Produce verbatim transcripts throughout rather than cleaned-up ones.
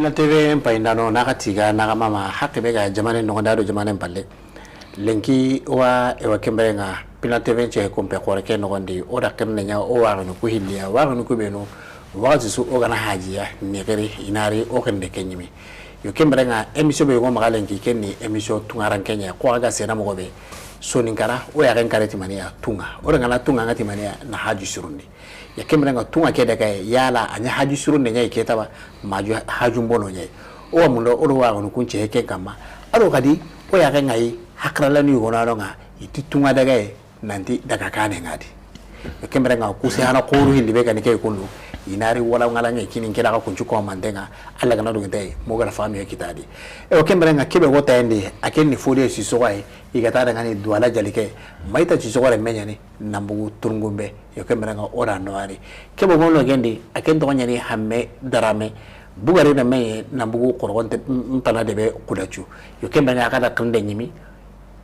Pinal T V n payindano, naxa tiga, naxa mama, haqqe be ga jamane noxondi, a do jamane n palle. Lenki wa, ewa kembere nga, Pinal T V n ce kumpe xore ke noxondi, o da xirne ɲa, o waxinu ku hilliya, waxinu ku benu, waxati su o gana hajiya, nexiri, inari, o xirnde ke ɲimi. Yo kembere nga, émission be yogo maxa lenki, ken ni émission tungaranke ɲa, xo a ga sena moxo be, Soninkara, o yaxen kare timaniya, tunga. O da ngana tunga nga timaniya, na haju sirundi. Ya kembere nga tunga ke daga ye, yala a ɲa haju sirunde ɲa ke taba, ma haju, haju mbono ɲa. O wa mundo, o do waxinu kun ce ke kamma. A do xadi, o yaxe nga yi, hakralanu yogo na no nga, i ti tunga daga ye, nanti daga kane nga di. Ya kembere nga kuse hana xoru hilli be gani ke kundu, inari wala ngala nge kini kira ka kuncu ko mandenga, Alla gana do nte, mo gara fami ya kitadi. E o kembere nga kebe go tayende, a ken ni Fode Sissoko ye, i ga ta daga ni Douala Dialike, Mayta Sissoko re me ɲani, Nambugu Turungumbe, yo kembere nga o da no ari. Kebe go no gendi, a ken toxo ɲani Hamme Darame, Bugari na me ye, Nambugu Xoroxonte, m-, m-, pana debe Kudacu. Yo kembere nga a ga da xirnde ɲimi,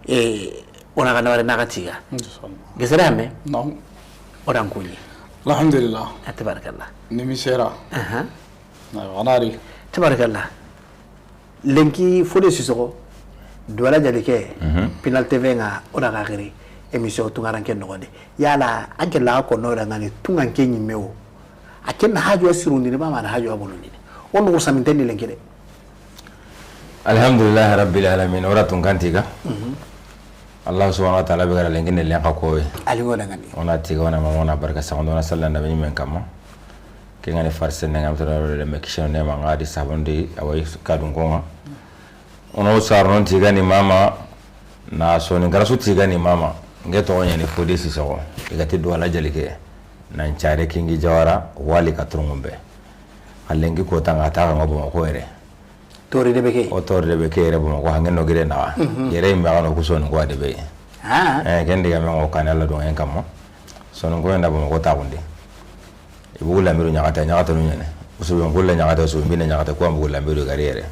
e, o na ga na wari na ga tiga. Inshallah. Gesere Hamme? Non. O da n kuɲi. Alhamdulillah. A, tabarakallah. Ni mi sera. Aha. Na, a na ri. Tabarakallah. Lenki Fode Sissoko, Douala Dialike, Pinal T V nga, o da ga xiri, émission tungaranke noxondi. Yala, an ke la ko no da ngani tunganke ɲimme wo. A ken na haju a sirundini, ma ma na haju a bonondini. O nuxu saminten ni lenki de. Alhamdulillahi rabbil alamin. O da tunkan tiga. Allah subhanahu wa ta'ala be gara lenki ne lenka kowe. Ali wo da ngani. O na tiga, o na ma, o na barka sa, o na salla nabi men kamma. Ke ngani farse ne ngam tara le me kishan ne ma ngadi sabondi awai kadun konga. Ono sarnon tigani mama, na Soninkara su tigani mama. Nge toxo ɲani Fode Sissoko, i ga ti Douala Dialike, nan care kingi Jawara, wali ka Turungumbe. A lenki kota nga ta ga Bamako yere. Tori debe ke? O tori debe ke yere Bamako, hangen no gire na. Mhm. Yere imbe ga no ku Soninko debe. Ah. Eh, ken diga me ngo kan Alla do ngen kamma. Soninko nda Bamako ta kundi. I bugu lamiru ɲaxate, ɲaxate nu ɲene. Usubi n kulle ɲaxate, usubi n bine ɲaxate, kuwa n bugu lamiru gari yere.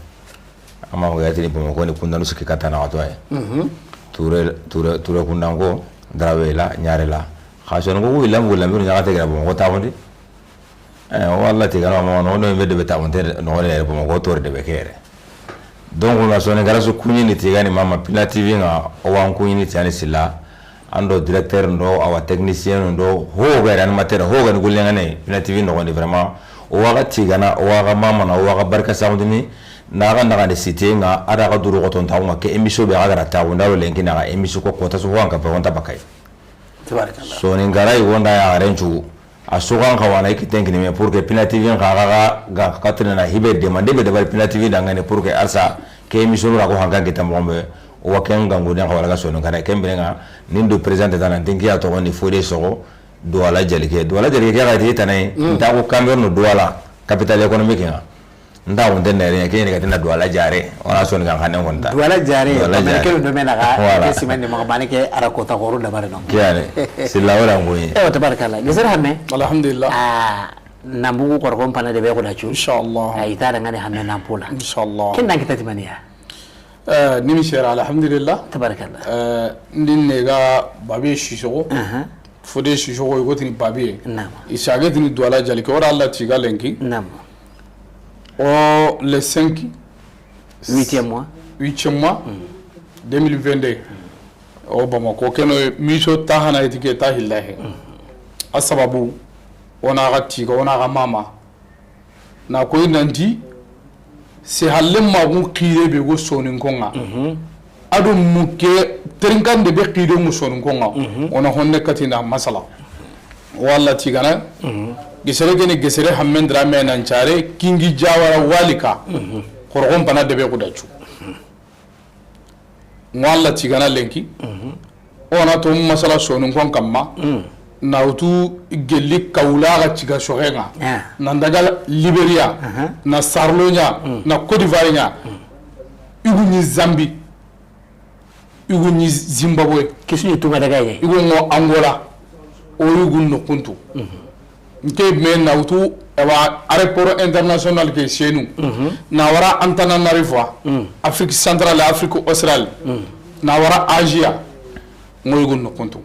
Ama o yatini Bamako ni kundanu sikki katta na xato ay. Mhm. Ture, ture, ture kundanko, Darawe la, Ɲare la. Xa Soninko ku illa n bugu lamiru ɲaxate gara Bamako taxundi. Eh, walla tigana ma no, no, be de be taxunte no ne Bamako tori debe ke yere. Donc, na Soninkara su kuɲini tigani mama Pina T V nga, o wa n kuɲini tiani sila. Ando directeur ndo, awa technicien ndo, ho ga ri animateur, ho ga ni gullengane, Pina T V noxondi vraiment. O wa ga tigana, o wa ga mamana, o wa ga barka samdini, na ga na ga ni site nga, a da ga duru goton taxu nga, ke émission be a ga ra taxu, ndaro lenki na ga émission ko kota su ho an ka pe wonta bakay. Tabarakallah. Soninkara i wonda ya rencu. A soxan xawana i kitten kini me pour que Pina T V n xa ga, ga, ga katrina na hibe demande be dabari Pina T V dangane pour que arsa ke émission ra ko hankan kita moxo be, o wa ken gangu den xawala ga Soninkara ken bire nga, nin do présenté tana tinki a toxo ni Fode Sissoko, Douala Dialike, Douala Dialike ke ga ti tana yi, mm, nta ko Cameroun Douala, capitale économique nga. Nda wonte nere ke ni ga ti na Douala Diaré, wala Soninkan xannen ko nta. Douala Diaré, Douala Diaré. Ke do me na ga, voilà, ke simen ni ma bane ke ara kota xoro dabari no. Ke are. Sila wala ngoyi. Ewa, tabarakallah. Gesere Hamme. Alhamdulillah. Ah, Nambugu Xoroxon pana debe Kudacu. Inshallah. Ay ta da ngani Hamme Nampula. Inshallah. Ken dan kita timaniya. Eh, ni mi sera, alhamdulillah. Tabarakallah. Eh, ndin ne ga Babe Sissoko. Aha. Fode Sissoko, i go tini Babe. Naam. I sage tini Douala Dialike, o da Alla tiga lenki. Naam. O le cinq. Huitième mois. Huitième mois. Mm. Deux mille vingt-deux. O Bamako, keno miso ta hana etike ta hillahe. Mm. A sababu, o na ga tiga, o na ga mama. Na koy nanti, se halle magun xire be go Soninko nga. Mhm. A do muke, terinkande be xire mu Soninko nga. Mhm. O na honne katina masala. Walla tigana, mhm, gesere geni gesere Hamme Darame nan care, kingi Jawara wali ka. Mhm. Xoroxon pana debe Kudacu. Ŋo Alla tigana lenki. Mhm. O na to masala Soninkon kamma. Mm. Na wutu gelli kawla ga tiga soxe ŋa. Ah. Na daga Liberia. Aha. Na sarlo ɲa. Mm. Na Côte d'Ivoire ɲa. Mm. Yugu ɲi Zambie. Yugu ɲi Zimbabwe. Ke su ɲi tunga daga ye. Yugu ŋo Angola. O yugu nokuntu. Mhm. Nke me na wutu, ewa, aéroport international ke senu. Mhm. Na wara Antananarivo, mm, Afrique centrale, Afrique australe. Mm. Na wara Asia. Ŋo yugu nokuntu.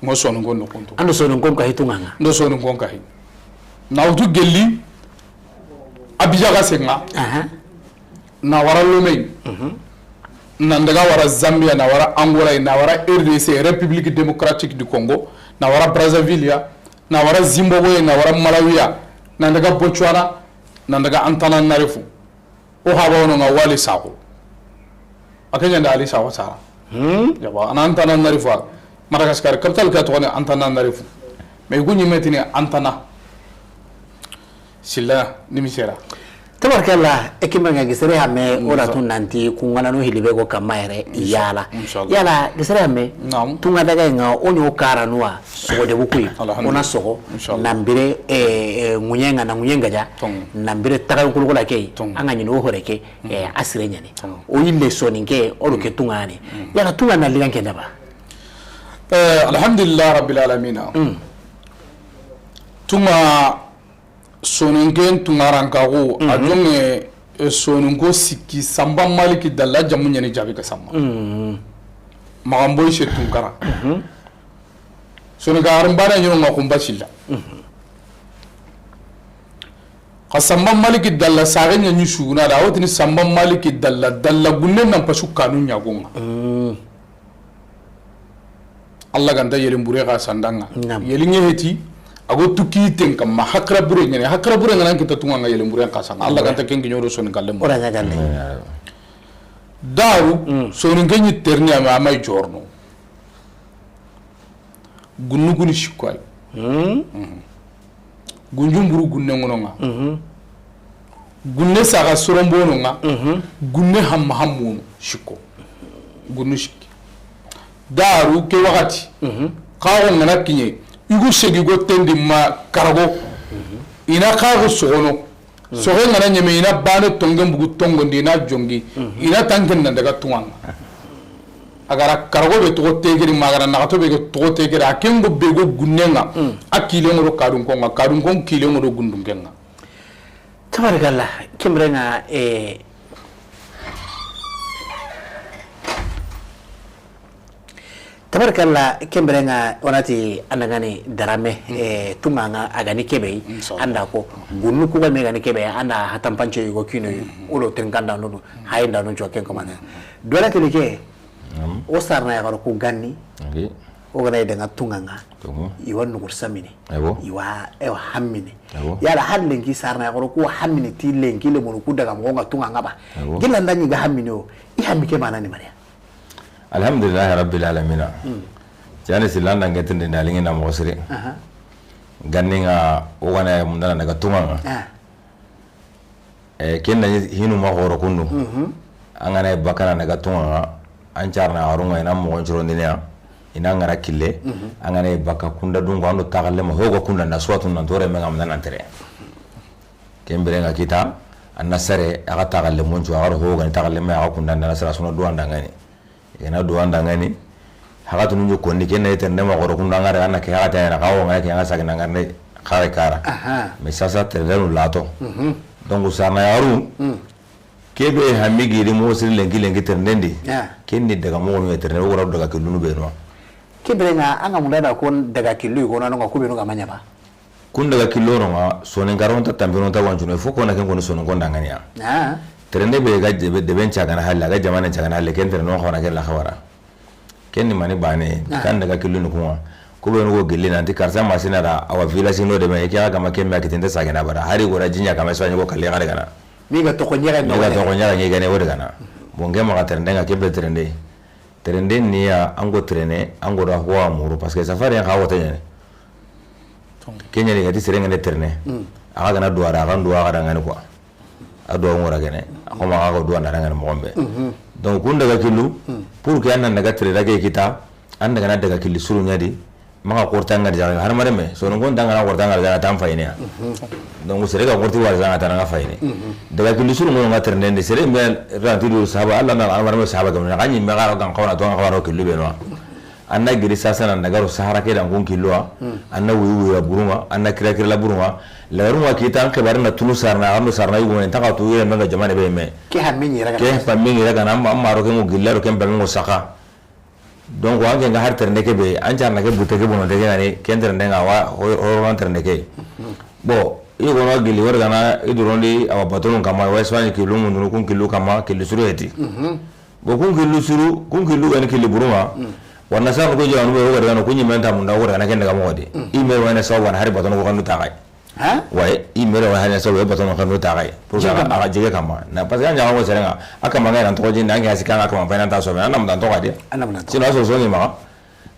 Ŋo Soninko nokuntu. Ando Soninko ka hitu ŋa ŋa. Ndo Soninko ka hi. Na wutu gelli Abidjan ga senga, na wara Lomé, na daga wara Zambia, na wara Angola, na wara R D C, République Démocratique du Congo, na wara Brazzaville ya, na wara Zimbabwe, na wara Malawi ya, na daga Botswana, na daga Antananarivo. O haba wono nga Wali Sakho. A ke ɲanda Ali Sakho Sara. Hmm. Yaba, ana Antananarivo. Madagascar, capitale ke toxo ni Antananarivo. Mais i ku ɲi me tini Antana. Silla, ni mi sera. Tabarkalla, e ke manga gisere hame, o da tun nanti, ku ngana no hilibe ko kama yere, yala. Inshallah. Yala, gisere hame, tunga daga nga, o ɲo kara nuwa, sogo de bukui, o na sogo, nambire, eh, eh, ŋuɲenga, na ŋuɲenga ja, nambire taga kulukula ke, anga ɲini o hore ke, eh, asire ɲani. O yille soninke, o do ke tunga ni. Yala tunga na ligan ke daba? Eh, alhamdulillah rabbil alamina. Tunga Soninken tungarankaxu, a jonge, e, soninko sikki Samba Maliki Dalla jamu ɲani jabi ga Samba. Maxanboyi se Tunkara. Soninka harin bana ɲono nga Kumba Silla. Xa Samba Maliki Dalla saxe ɲaɲi suguna da, a wotini Samba Maliki Dalla, Dalla gunne nan pasu kanu ɲagonga. Allah ganta yelen bure xa sandanga. Yeli ŋe heti, a go tuki ten kamma hakra bure ɲene. Hakra bure ngana kita tunga nga yelen bure xa sanga. Allah ganta ken giɲoro soni galle mo. Ora ɲa galle. Daru, soni ŋe ɲi terni ama amay jorno. Gunnu guni sikko ay. Gunjumburu gunne ŋono nga. Gunne saga sorombono nga. Gunne hamma hammono sikko. Gunnu sikki. Daru ke wakati. Kago ngana kiɲe. Igu segi go tendi ma karago. Ina kago sogono. Soxe ngana ɲeme, ina bane tongen bugu tongondi, ina jongi, ina tanken nan daga tuwanga. A gara karago be togo tegeri, ma a gara naxato be togo tegeri, a kengo be go gunnenga, a kilengo do kadunkonga, kadunkon kilengo do gundunkenga. Tabarakallah, kemrenga, eh, Tabarakallah, kemberenga onati andangani darame, eh, tunganga agani kebe, anda ko, gunnu kuga me gani kebe, anda hatampanche yugo kino, ulo trinkanda nunu, hayinda nun choken komana. Dola telike, o sarna ya garo ku ganni, o gana idanga tunganga, iwa nukur samini, iwa, ewa hammini. Yala har lenki sarna ya garo ku hammini ti lenki le munu ku daga mo nga tunganga ba. Gila ndani ga hammini o, i hammi ke mana ni mariya. Alhamdulillahi rabbil alamina. Cani silanda ngetinde ndalingi na moxo siri. Ganninga o gana mundana daga tunganga. E, ken na hinu ma xoro kundu. An gana bakana daga tunganga, an carna arunga ina moxon corondiniya, ina ngara kille, an gana baka kunda dungo ando taxalle ma hoga kunda na suwatu nan tore menga mundana tere. Kemberenga kita, anna sare, aga taxalle moncu, aga hoga ni taxalle me aga kunda na sara suna duwandangani. Igana duwandangani, haxatunu ɲi konni, ken na i terende ma xoro kunda ngare, anna ke haxate yana, xa wo ngana ke anga sagina ngarne xare kara. Mais sasa terendenu lato. Donc sana yaru, kebe hammi giri mo siri lenki lenki terendendi. Ken ni daga moxonu ya terende, o gora daga killunu be no. Kemberenga, anga mundana kon daga killu, ko na no nga kubenu ga manya ba. Kun daga killono nga, soninkaron ta tampino ta wancuno, fo ko na ken koni soninko ndangani ya. Terende be ga debe, deben cagana halle, ga jamane cagana halle, ken terende no xawana ken la xawara. Ken ni mani bane, kan daga killu ni kunga. Ko be no go gilli nanti karsa masina da, awa village no debe, ke ga ma ken be kitinde sagena bara. Hari gora jinya kama Espagne go kalle gare gana. Mi ga to ko nyaga no. Mi ga to ko nyaga nyaga ne wodi gana. Bon, nge ma ga terende nga kebe terende. Terende ni ya, an go terene, an go da ho amuru, parce que safari ya xa wota ɲene. Kenya ni gati serengene terene. Aga gana duwara, aga duwa aga dangani quoi. A duwa ngora gene. Akoma aga duwa na dangani moxo be. Donc kun daga killu, pour que an na daga tere daga kita, an daga na daga killi suru ɲadi, maxa korta ngari jaga har mare me, soninko ndangana korta ngari jaga tan fayine ya. Donc sere ga korti wari jaga tan nga fayine. Daga killi suru ngono nga terende ndi, sere me ranti do sahaba, Allah na har mare me sahaba gamna, ganyi me garo gan xawna to nga xawna killu be no. Anna giri sasa nan daga ro sahara ke dan kun killu wa, anna wuyu wuyu la burunga, anna kira kira la burunga, la burunga kita an ke barna tunu sarna, ando sarna yugo ne taka tu yere menga jamane be me. Ke hammi ni raga. Ke hammi ni raga na amma ro ke ngo gilla ro ke mbe ngo saka. Donc an ke nga har terende ke be, an carna ke bute ke bono te ke ngani, ken terende nga wa, ho, ho, ho terende ke. Bon, I gono gilli wori gana i durondi awa batonu kama wa Espagne killu mundunu kun killu kama killu suru heti. Bo kun killu suru kun killu gani killi buruma. Wanna sa ko jawanu be wori gana kun nyimenta munda wori gana kenda kama wodi. I me wana sawa wana hari batonu ko kanu tagai. Ha? Waye, i mere wa hanya sawa batonu kanu tagai. Pour que aga jege kama. Na parce que anya ko serenga. Akama ngai nan to jin nan ga sikanga kama fa nan ta so me nan mun to gadi. Sino so so ni ma.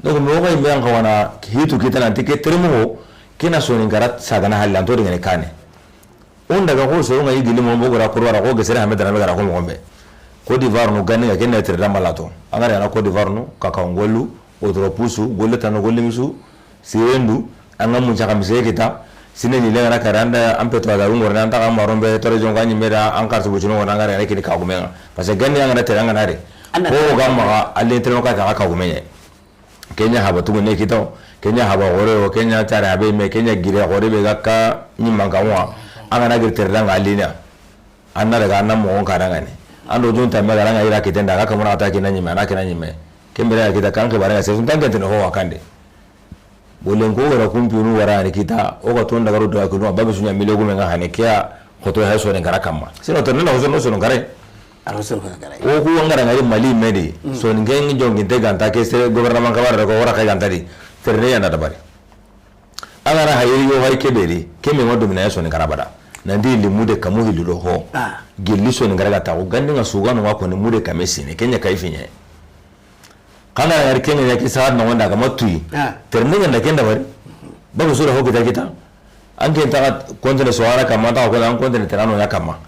Donc, moxo yi me yan xawana hitu kita nanti ke termoxo, ke na Soninkara sagana hallanto dingani kane. On daga xo soronga yi gili mo bogora kurwara xo gesere hame dana be gara xo moxo be. Côte d'Ivoire nu ganni ga kenne tere damba lato. An ga daga na Côte d'Ivoire nu, Kakao Ngolu, Otro Pusu, Golle Tano, Golle Misu, Sirendu, an ga mun caxa mise kita, sine ni lenga na kare anda an peto aga rungor nan ta ga maron be tore jonga ni meda an kartu bucino ngor nan ga daga kini kagumenga. Parce que ganni an ga na tere an ga na re. Ko ga maxa alle tele ka ta kagumenye. Kenya haba tugu ne kitaw, Kenya haba gore o, Kenya tare habe me, Kenya gire gore be ga ka ni manga wa. An ga na gir tere danga alina. An na daga an na moxon karangani. An do jun tambe garanga ira kitenda ga kamuna ta kina nyime, na kina nyime. Kembere ga kita kan ke bare ga se sun tangente no ho wakande. Bolen ko wara kumpinu wara ni kita, o ga ton daga ro daga kunu, babe sunya mile gume nga hane kiya, hoto ha Soninkara kamma. Sino to na hoso no Soninkara. Aro Soninkara. O ku wangara ngari Mali medi. Soninke ngi jongi te ganta ke se gouvernement ka bara ko wara ka ganta di. Terne ya na dabari. An ga na hayri yo hay keberi, keme wa domina ya Soninkara bada. Nandi limude kamu hiludo ho. Gelli Soninkara ga ta ko gandi nga sugano wa ko ni mude kame sine, kenya kai finye. Xa an ga na yari kenge ɲa ke saxar noxon da ga ma tuyi. Tere nde ɲa nda ken dabari. Babu sura ho kita kita. An ke nta xa kontene soxara kamma, an ta xa kontene, an kontene terano ɲa kamma.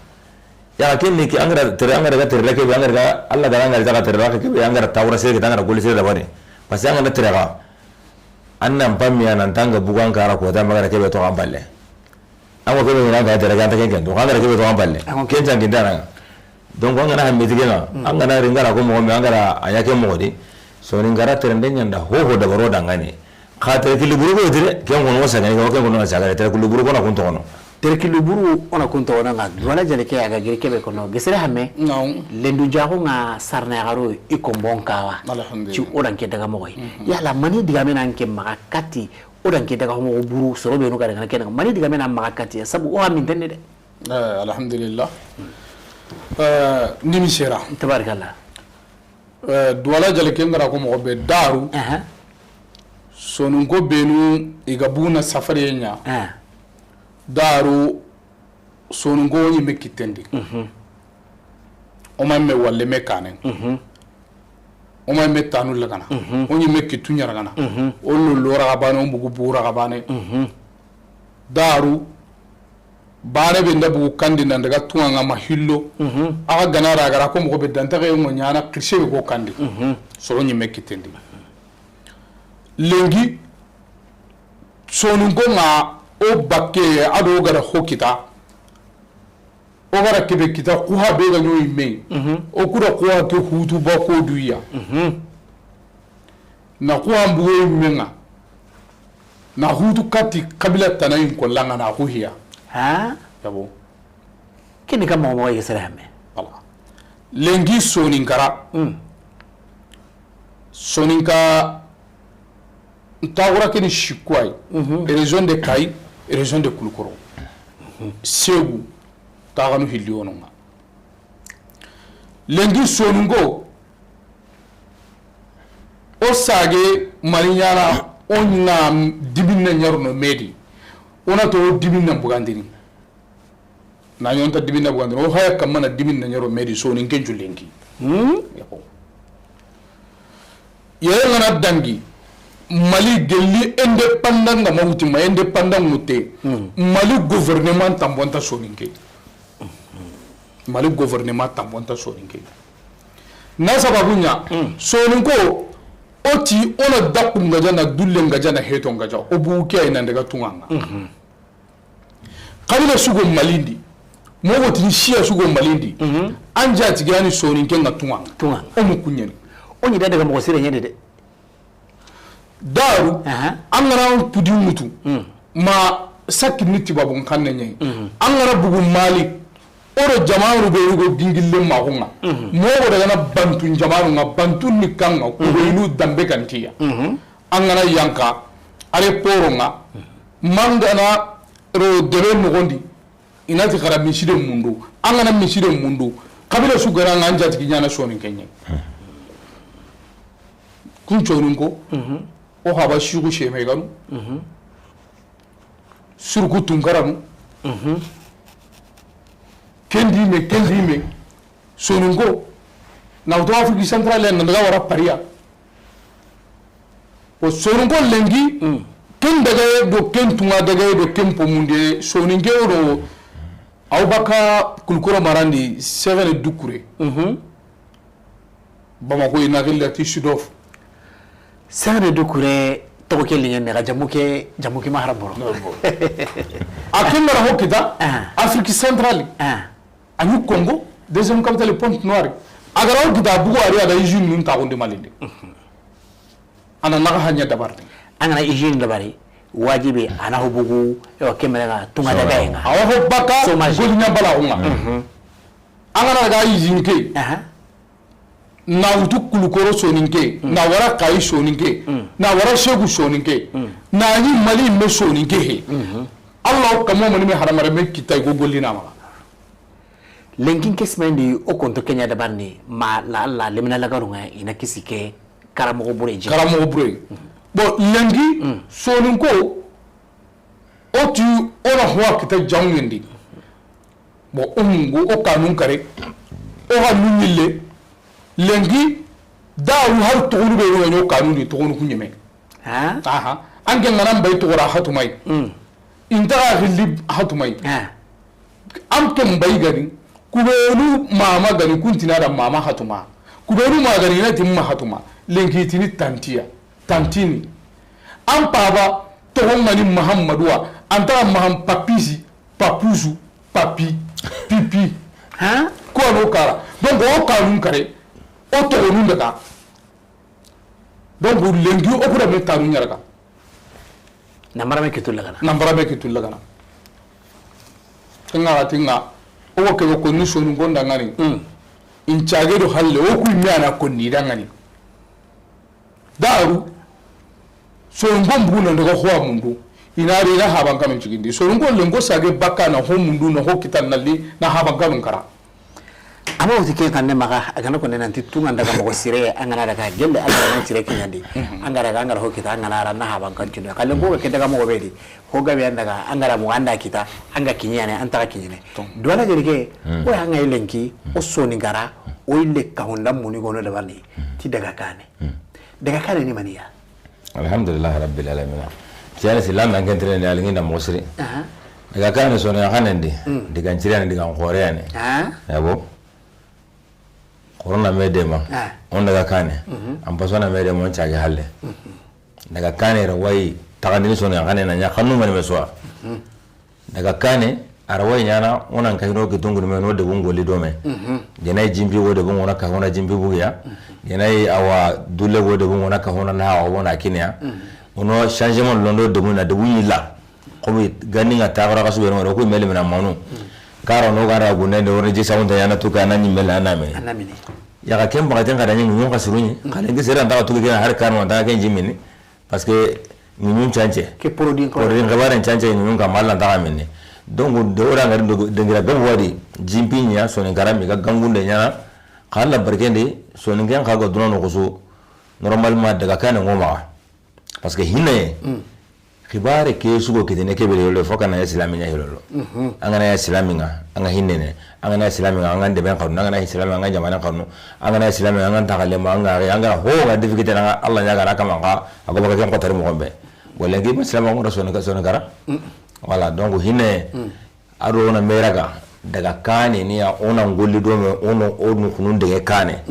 Ya xa ken ni ke, an ga ra tere, an ga ra ga tere ra kebe, an ga ra ga, Alla ga ra an ga ra ga tere ra kebe, an ga ra tawra sere kita, an ga ra goli sere dabari. Parce que an ga na tere xa, an nan pammi ya nan tanga bugan kara ko ta ma ga ra kebe to an palle. An ko kebe ŋa ga tere ga an ta ken ken to, an ga ra kebe to an palle. Ken jangi dana. Donc an ga na hammi tigena, an ga na ringara ko moxo me, an ga ra a ɲa ke moxo di. Soninkara terende ɲa nda ho ho dabaro dangani. Xa tere killi buru ko dire, ken kono sagani ko ken kono sagare tere killi buru ko na kun toxono. Tere killi buru o na kun toxono nga wala jale ke a ga giri kebe kono gesere hame. Lendu jaxo nga sarna ya garo i ko mbon kawa. Ci o dan ke daga moxo yi. Yala mani digame nan ke maxa kati. O dan ke daga homo buru soro be no ga daga na kena. Mani digame na maxa kati ya sabu o amin tenne de. Eh, alhamdulillah. Eh, ni mi sera. Tabarakallah. Eh, Duwala jale ke ngara ko moxo be daru. Aha. Soninko benu i ga buna safariye ɲa. Ah. Daru Soninko o ɲi me kitendi. Mhm. O ma me walle me kane. Mhm. O ma me tanu lagana. Mhm. O ɲi me kitu ɲaragana. Mhm. O lo lo raga bane, o bugu bugu raga bane. Mhm. Daru bane be nda bugu kandi nan daga tunga nga ma hillo. Mhm. Aga gana ra gara ko moxo be danta ga ngo ɲana kirse be ko kandi. Mhm. Soro ɲi me kitendi. Lengi Soninko nga o bakke ado gara ho kita. O gara kebe kita kuha be ga ɲoyi me. Mhm. O kura kuha ke hutu ba ko duya. Mhm. Na kuha mbugo me nga. Na hutu kati kabila tanayin ko langa na kuhiya. Ha? Yabo. Kini ka mo mo ye sere hame. Voilà. Lengi Soninkara. Mm. Soninka Ntaxura ke ni sikkuwayi, région de Kayi, région de Kulukoro. Segu, taxanu hilli wononga. Lenki Soninko, o sage mani ɲana, o ɲa diminna ɲarono medi. O na to o diminna bugandini. Na ɲonta diminna bugandini. O haya kamma na diminna ɲaro medi Soninke jullenki. Hmm? Yako. Yere ngana dangi, Mali gelli indépendant nga ma wuti ma indépendant ŋutte. Hmm. Mali gouvernement tambonta Soninke. Mali gouvernement tambonta Soninke. Na sababu ɲa, hmm, Soninko, o ti o na daku ngaja na dulle ngaja na heto ngaja. O bu ke ay nan daga tunganga. Hmm. Kabila sugo Malindi, mogo tini siya sugo Malindi, mhm, an jatigi ani Soninke nga tunga. Tunga. O mu kuɲeni. O ɲi da daga mogo sire ɲeni de. Daru, aha, an gana pudi mutu, mm, ma sakki ni tibabun kanne ɲi. Mhm. An gana bugu Mali, o do jamanu be yugo dingille ma kunga. Mhm. Mogo daga na Bantu jamanu nga, Bantu ni kanga, mhm, kugo inu dambe kantiya. Mhm. An gana yanka, are poro nga, mangana ro debe noxondi, i na ti xara miside mundu, an ga na miside mundu, kabila su ga ra ŋa an jatigi ɲaana soninke ɲa. Kun soninko, o haba sixu seme ganu, surku tunkaranu, ken di me, ken di me, soninko, na wuto Afrique centrale, na daga wara Paris ya. O soninko lenki, ken dagaye do ken tunga dagaye do ken pomunde, soninke o do, aw baka kulukoro marandi, Sexene Dukure. Bamako i na xilla ti Sidof. Sexene Dukure, toxo ke liŋen ne, xa jamu ke, jamu ke ma hara boro. A ken ga ra ho kita, Afrique centrale. A ni Congo, deuxième capitale Pointe-Noire. A ga ra ho kita, bugu ari a da usine nun taxundi Malinde. A na naxa hanya dabari. An ga na usine dabari, wajibi a na ho bugu, ewa kemere ga tunga dagaye ŋa. Awa ho baka, goli ɲa bala hunga. An ga na daga usine ke. Na wutu kulukoro soninke, na wara kayi soninke, na wara segu soninke, na ni Mali me soninke he. Allah o kamo mani me haramare me kita i go golli na maxa. Lenkin ke simendi o konto ke ɲa dabarni ma la Allah lemina lagaru ŋa i na kisi ke karamoxo bure je. Karamoxo bure. Bon, lenki, soninko, o ti o na huwa kita jaŋundi. Bon, o mungu, o kanun kare, o xa nu ɲille, lenki, daru har toxonu be no ɲo kanun di toxonu ku ɲeme. Aha. An ke ŋa na mbay toxora hatumay. Inta ga xilli hatumay. An ke mbay gani, kubenu mama gani, kuntina da mama hatuma. Kubenu ma gani, na ti ma hatuma. Lenki tini tantiya. Tantini. An paba, toxo ŋa ni Mahamadu wa, an ta Maham Papisi, Papusu, Papi, Pipi. Hein? Ko ano kara. Donc, o kanun kare, o toxonun daga. Donc, lenki o kura me tanu ɲaraga. Na marame kitu lagana. Na marame kitu lagana. Tinga, tinga, o ke ko ni sonu gonda ŋa ni. Hmm. In cage do halle, o ku me ana ko ni da ŋa ni. Daru, soron gon bugu nan daga howa mundu, i na ri na haban kanu cigindi. Soron gon lengo sage baka na ho mundu, na ho kitan nalli, na haban kanu kara. Ama wuti ke kanne maxa, a gana ko ne nanti tunga daga moxo sire, an gana daga gelle, an gana sire kiɲandi. An gara daga, an gara ho kita, an gana ra na haban kan cinu. Ka lengo ke daga moxo be di, ho gabe an daga, an gara mo an da kita, an ga kiɲane, an ta kiɲane. Duwana gere ke, o ya ŋa lenki, o soni gara, o ile ka honda muni gono da bani, ti daga kane. Daga kane ni maniya. Alhamdulillahi rabbil alamin. Ciyani silan nan kentre ne alingi na mosri. Daga kane soni ya kanen di. Digan cire ne, digan xore ne. Yabo. Corona me dema. On daga kane. An paso na me dema, on cage halle. Daga kane ra wayi tagandini soni ya kane na ɲa kanu mani me sowa. Daga kane, a ra wayi ɲana, o nan kayino ki tonguni me, no debun golli do me. Genayi jimpi wo debun ŋona ka hona jimpi bugiya. Genayi awa dulle wo debun ŋona ka hona na awa wona kiniya. Ono changement londo debun na debun yilla. Xobi gani ŋa taxara kasu be no ko mele mina manu. Karo no gara gunne de wori jisa wonta yana tuka na ɲi mele anamini. Anamini. Ya ka ken bagaten kada ɲi ŋun ka suruni. Kalen ke sera nda tuka ke har kanu nda ken jimini. Parce que ɲiɲun cance. Ke produit ko. Produit xibaren cance ɲiɲun ka malla ntaxa minni. Donc de wora ngari dengira gabu wadi jimpi ɲa soni garami ga gangunde ɲana. Xalla barkende soni ngen xa ga duna no kusu. Normalement daga kane ngoma. Parce que hinne xibare ke sugo kitene ke bele yole fo kana islami ɲa hilolo. Angana islami nga anga hinne ne. An gana islami, an ga deben xanu, an gana islami, an ga jamanen xanu, an gana islami, an ga taxalema, an ga, an ga ho ga difficulté, an ga Allah ɲa gana kama xa, a go baga ken xotari moxo be. Wala ngi ma islami, an ga soni ka soni kara. Voilà, donc hinne, a do na meraga daga kane ni ya, o na ngolli do me, o no, o no kunun dege kane.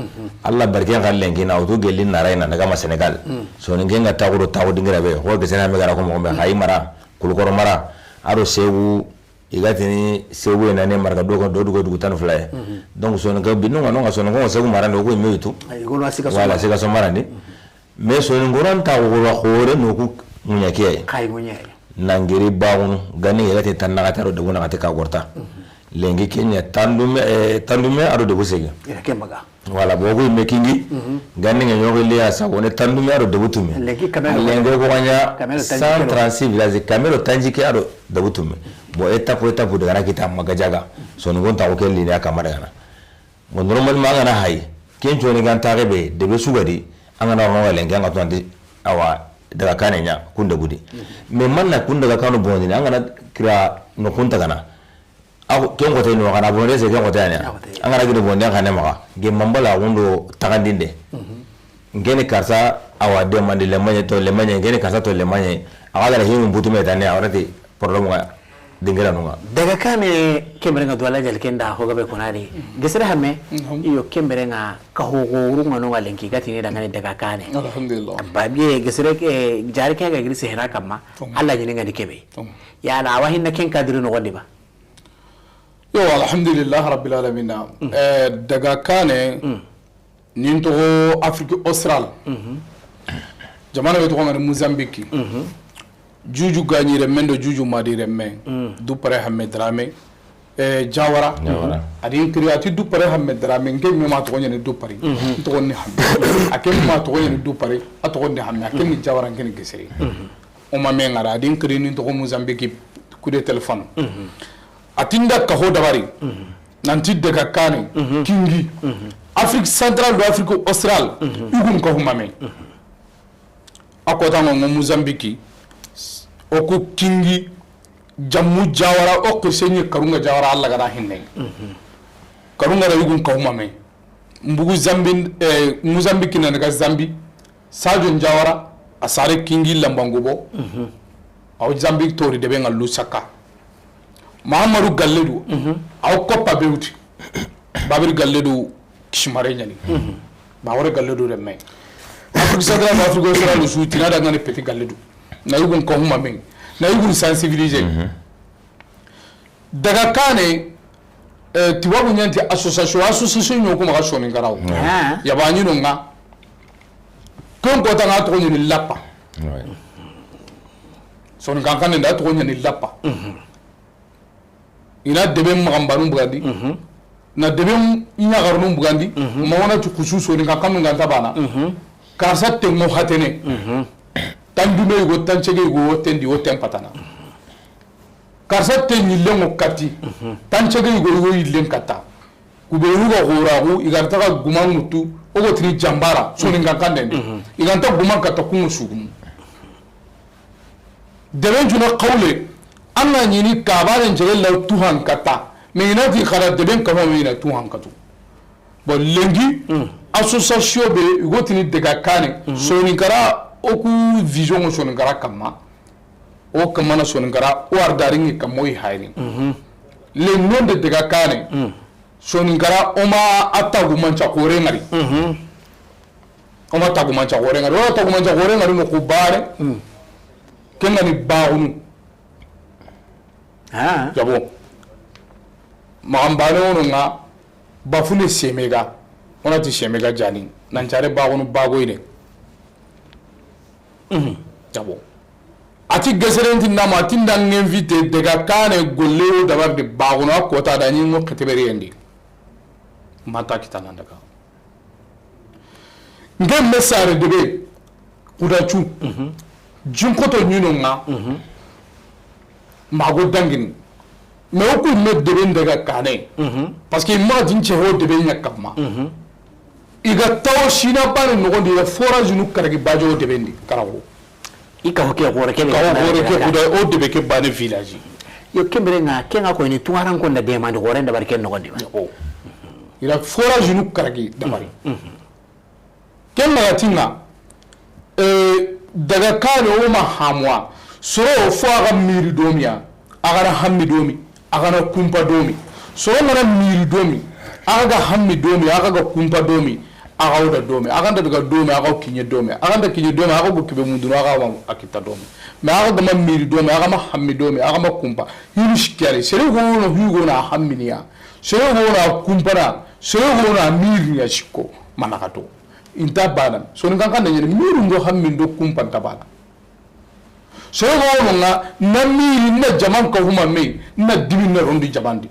Allah barke ga lenki na, o to gelli na rayna daga ma Sénégal. Soni ngenga taxu do taxu dingira be, ho gesena me gara ko moxo be, xayi mara, kulukoro mara, a do sewu, I ga tini segu ye nane marga do ko do dugo dugu tan fulaye. Donc soni ka binu ngano nga soni ko segu marande ko meyitu. Ay, golo asika so. Wala sika so marande. Mais soni ngoran ta ko wa xore no ku munya kiye. Kay munya. Nangiri bawunu gani ga te tan na ga taro de wona ga te ka gorta. Lenki ke ɲa tandume, eh, tandume a do debu sege. Ira ke maga. Wala, bogu yimme kingi, gandi ŋa ɲoxi liya sago ne tandume a do debu tume. Lenki kamelo. A lenki ko ɲa kamelo tanji kelo. Cent trente-six village, kamelo tanji ke a do debu tume. Bon, étape, étape daga na kita maga jaga. Sonu gon ta ko kelli ne a kamara gana. Bon, normalement, an ga na hay, ken coni gan taxe be, debe sugadi, an ga na ro lenki, an ga tonandi, awa, daga kane ɲa, kun debu di. Mais manna kun daga kanu bondini, an ga na kira no kun tagana. Aw, ken xote no, kana bonde se, ken xote ne. An ga na gidi bonde, an ga ne maxa. Ge mambala, gundo tagandinde. Ngeni karsa, awa, demandi lemagne to lemagne, ngeni karsa to lemagne. Awa, gara himu butu me tane, awa, rati problème ga. Dingira nunga. Daga kane kembere nga Duala Jali kenda ho gabe konari. Gesere hame, iyo kembere nga ka ho go uru nga nunga lenki gati ni daga ni daga kane. Alhamdulillah. Ba biye gesere ke jari ke ga giri sehera kamma. Alla ɲini nga ni kebe. Ya la awa hinna ken kadiri no godiba. Yo, alhamdulillah rabbil alamin. Eh, daga kane. Nin toxo Afrique Australe. Jamana be toxo ngani Mozambique. Juju gaɲi renme do juju madi renme. Du pare hamme drame. Eh, Jawara. Jawara. Adi n kiri ati du pare hamme drame. Nke me ma toxo ɲani du pare. N toxo ni hamme. A ke me ma toxo ɲani du pare. A toxo ni hamme. A ke ni Jawara, nke ni gesere. O ma me ngara, adi n kiri nin toxo Mozambique, coup de téléphone. A tinda ka ho dabari, nanti daga kane, kingi, Afrique centrale do Afrique australe, yugun ka humame. A kota ngo ngo Mozambique, o ku kingi, jammu Jawara, o ku senyi Karunga Jawara, Alla gana hinne. Karunga da yugun ka humame. Mbugu Zambi, eh, Mozambique na daga Zambi, Sadio Jawara, a sare kingi lambangubo. Aw Zambi tori debe nga Lusaka. Mahamadou Galledu, aw koppa bewti. Babir Galledu kisimare ɲani. Bawore Galledu renme. Afrique centrale, Afrique australe, su tina da ngani petit Galledu. Na yugun ko humame. Na yugun sensibiliser. Daga kane, eh, tubabu ɲanti association, association ɲo kuma ga Soninkaraw. Ah. Yaba ɲino nga. Kon kota nga toxo ɲani lappa. Soninkan xannen da toxo ɲani lappa. Ina debe maxanbanu bugandi. Na debe ɲaxarunu bugandi. Ma wona ti kusu Soninkan xannu nga nta bana. Karsa tengo hatene. Tan dume yugo, tan cege yugo, wo tendi, wo ten patana. Karsa te ɲillen ŋo kati, tan cege yugo, yugo yillen katta. Kubenu ga xoraxu, i ga nta ga guma ŋutu, o go tini jambara, Soninkan xannen di. I ga nta guma katta, kunŋo sugumu. Deben cuna xawle, an ga ɲini kabaren cege law tuhan katta, mais i na ti xara deben kama, mais i na tuhan katu. Bon, lenki, association be, i go tini daga kane, Soninkara, o ku vision ŋo Soninkara kamma, o kamana Soninkara, o ardaringi kamma o i hayri. Le nom de daga kane, Soninkara, o ma a tagumanca xore ngari. O ma tagumanca xore ngari, o ma tagumanca xore ngari no ku bare, ken ngani baxunu. Ah. Jabo. Maxanbane wono nga, Bafune Semega, wona ti Semega Jani, nan care baxunu bagoyne. Jabo. A ti geserenti nama, a ti nda ŋa invité daga kane golle wo dabar di baxunu, a kota da ɲi ŋo xeteberi yendi. Mata kita nan daga. Nke me sare debe, kudacu, jinkoto ɲino nga, mago dangini. Mais o ku me debe ndaga kane. Parce que i ma din ce ho debe ɲa kamma. I ga tawo Sina bane nogondi, i ga forage nu karagi bajo o debe ndi, karago. I ka ho ke gore ke, ka ho gore ke kuda, o debe ke bane village. Yo, kembere nga, ke nga ko ni tuwaran ko nda demande gore nda bari ke nogondi ba. O. I ga forage nu karagi dabari. Ken maga tinga, eh, daga kane o ma hamwa, soro fo a ga miri domiya, a ga na hammi domi, a ga na kumpa domi. Soro ga na miri domi, a ga ga hammi domi, a ga ga kumpa domi, a ga wuda domi, a ga nda daga domi, a ga kiɲe domi, a ga nda kiɲe domi, a ga go kibe mundunu, a ga wa a kita domi. Mais a ga ga ma miri domi, a ga ma hammi domi, a ga ma kumpa. Hinu sikyale, sere go no hu go na hamminiya, sere go na kumpana, sere go na miriya sikko, manakato. Inta bana. Soninkan xannen ɲa ni, miru ndo hammi ndo kumpa nta bana. Soro wono nga, na miri, na jaman ka huma me, na dimi na rondi jamandi.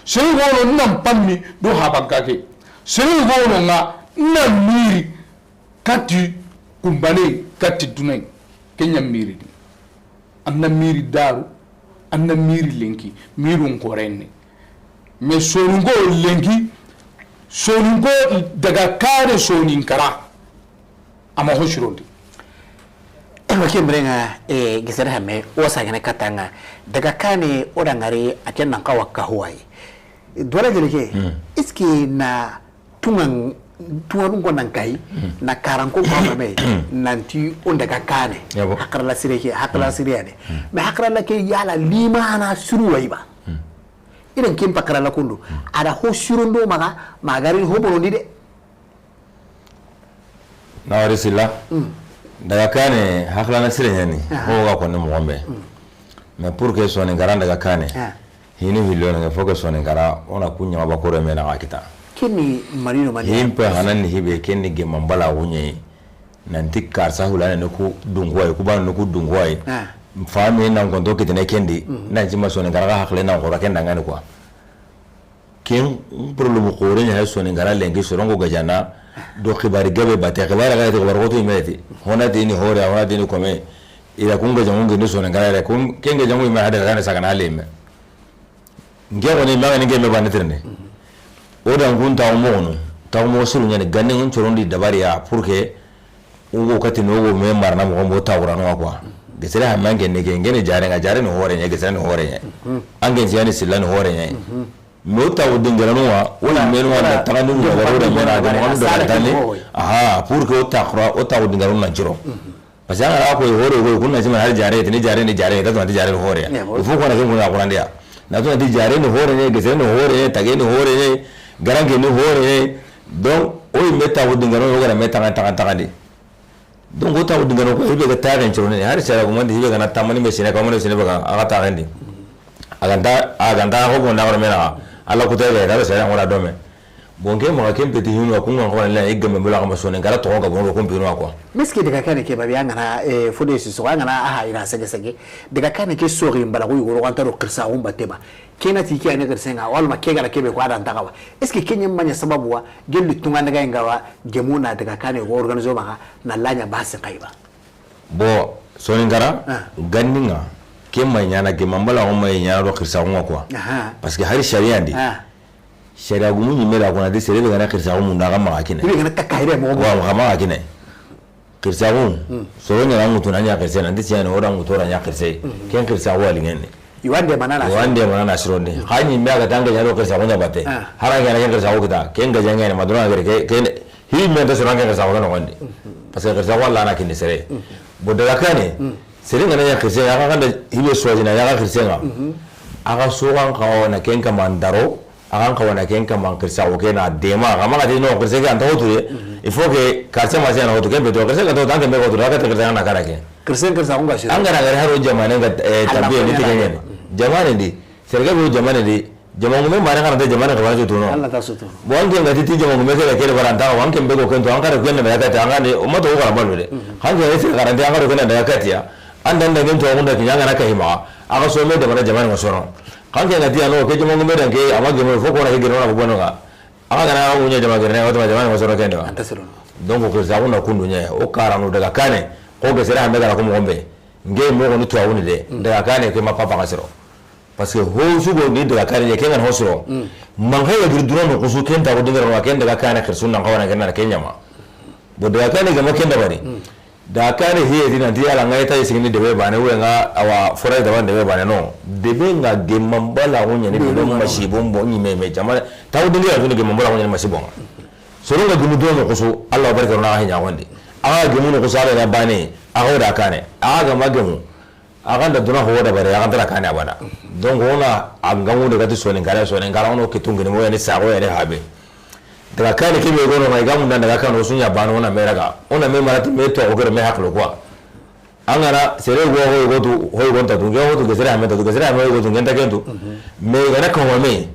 Sere gono nan pammi do habanka ke. Sere gono nga nan miri kati kumbane kati dunai. Kenya miri di. An na miri daru, an na miri lenki, mirun korenne. Mais soninko lenki, soninko daga kane soninkara. Ama ho sirondi. Ewa ke mrenga, e, gisere hame, o sagene katanga. Daga kane o dangari a ken nan kawa kahuwaye. Dole dele ke, est-ce que na tungan, tungan ko nan kai, na karan ko ko me, nanti o daga kane. Yabo. Hakrala sire ke, hakrala sire ya de. Mais hakrala ke yala limana suru wai ba. Idan kin pakrala kundu. Ada ho sirondo maga, magari ho bonondi de. Nawari Silla. Daga kane, hakilana sire ɲani. Ho ga konni moxo be. Mais pour que soninkara daga kane, hini hillo ne, faut que soninkara o na ku ɲama ba kore me na ga kita. Kini marino mani. Himpe hanan ni hibe, kini gemma bala wunye. Nanti karsa hulane ni ku dunguwaye, ku banu ni ku dunguwaye. Fami nan konto kitene kendi. Nan ci ma soninkara ga hakile nan xora ken dangani quoi. Ken problème xoore ɲa, soninkara lenki sorongo gajana do xibari gabe bate, xibari ga ti xibari xoto imeti. Hona ti ni hore, hona ti ni kome. Ila kun gajangu ngi ni soninkara ila kun ken gajangu ime hada gane sagana leme. Nge woni maga ni nge me bani tirne. O dan kun tawo mo no. Tawo mo sulu ɲani ganne ngun corondi dabari ya pour que Ugo kati no go me marna mo mo tawrano quoi. Gesere ha mange ne ke ngene jare nga jare no hore ɲa, gesere no hore ɲa. Ange jani silla no hore ɲa. Me o tawo dingarano wa, o me no wa tagandi no ga ro da me na ga mo da tani. Aha, pour que o takra, o tawo dingarano na jiro. Parce que an ga ko hore go kunna jima har jare, tini jare ni jare, ta to jare hore. O fo ko na ken ko na Qur'an dia. Na to ti jare no hore ɲa, gesere no hore ɲa, tage no hore ɲa, garange no hore ɲa. Donc o me tawo dingarano o ga me tagan tagan tagan di. Donc o tawo dingano ko hibe ga taxen corone, hari sara ko mandi hibe ga na tamani me sine, kamane sine baga aga taxen di. Aganta aganta ko gonda ko mena. Alla ko tege da sara ngora do me. Bon ke ma ken peti hinu ko ngon ko la e gamme bula ko sone gara to ga bon ko pinu ko. Miski daga kane ke babi angana e fode si so angana aha ina sege sege. Daga kane ke sori mbala ko yugo ko antaro kirsa umba teba. Kena ti ke ane gersenga, walma ke gara kebe ko adan tagawa. Est-ce que kenya manya sababu wa, gelli tunga daga ingawa, gemuna daga kane ko organizo maga, na lanya basi kaiba. Bo, soninkara, ganninga, ke manya na ke mambala o manya na do kirsa ko quoi. Parce que hari sharia ndi. Sharia gumu ni mela ko na de sere be gana kirsa ko munda ga maga kine. Ibe gana takka hire mo. Wa maga kine. Kirsaxu, soro ɲana ŋutu na ɲa xirse, nanti siyani o da ŋutu ra ɲa xirse. Ken kirsaxu wali ŋene. Iwande manana. Iwande manana sironde. Xani me aga tanga ɲa do kirsaxu ɲa batte. Hara ɲana ken kirsaxu kita, ken ga jangene madura gere ke, ken hi me nta soro ken kirsaxu no wande. Parce que kirsaxu wala na kindi sere. Bo daga kane, sere ngana ɲa xirse, aga kanda hibe suwajina ɲa xirse nga. Aga soxan xawa na ken kamandaro. Agan kawana ken kaman kirsa o kena dema, kama ga ti no kirsa ke anta hotu ye. Il faut que kirsa ma se na hotu, ken be to kirsa ka to tan ke be hotu, daga kirsa na kara ke. Kirsa kirsa ko ngasi. An gara gara haro jamane ga tabiye ni tigen. Jamane di, serga be jamane di, jamangu me mare kana te jamane ka wala to no. Allah ta sutu. Bo an ke ga ti jamangu me ke ke baranta, an ke be ko ken to an kara ken na ya ka ta an ne o mato ko kara balu de. Kan ke se garante an kara ken na ya ka tiya. An dan da ken to an da ki an gara ka hima. Aga so me da bana jamane ma soro. Kan ke na ti ano ke jamangu me dan ke ama gemo fo ko na ke gero na ko bono ga. Aga gana o ɲa jama gere na wata jamane ma soro ken de wa. Anta soro. Donc ko za kuna kundu ɲa o karano daga kane. Ko ge sere hande gara ko mo gombe. Nge mo ko ni to awuni de. Daga kane ke ma papa ga soro. Parce que ho su go ni daga kane ke ngan ho soro. Man kay ga giri duro no kusu ken ta ko dinga ro ken daga kane khirsun nan kawana ken na ken ɲama. Bo daga kane ga ma ken da bari. Da kane hiye ti nanti ala ngai ta sigini debe bane we nga awa fora da ban debe bane no. Debe nga gemma bala wonya ni debe masibo mbo ni meme jamana. Taw dinga ya ni gemma bala wonya ni masibo nga. Soro nga gemu do no kusu Allah barka na hinya wande. Aga gemu no kusu ala na bane. Aga da kane. Aga ma gemu. Aga da duna ho da bare aga da kane abada. Donc ona a ga mu daga ti sonin kare sonin kare ono kitungini mo yani sago yani habe. Daga kane ke be gono ma i ga munda daga kane o su ɲa bano na me raga. Ona me marati me to o gere me haklo quoi. An gara sere go ho go tu ho go ta tu ge ho tu ge sere ame ta tu ge sere ame go tu ngenta ke tu. Me gana ka wa me.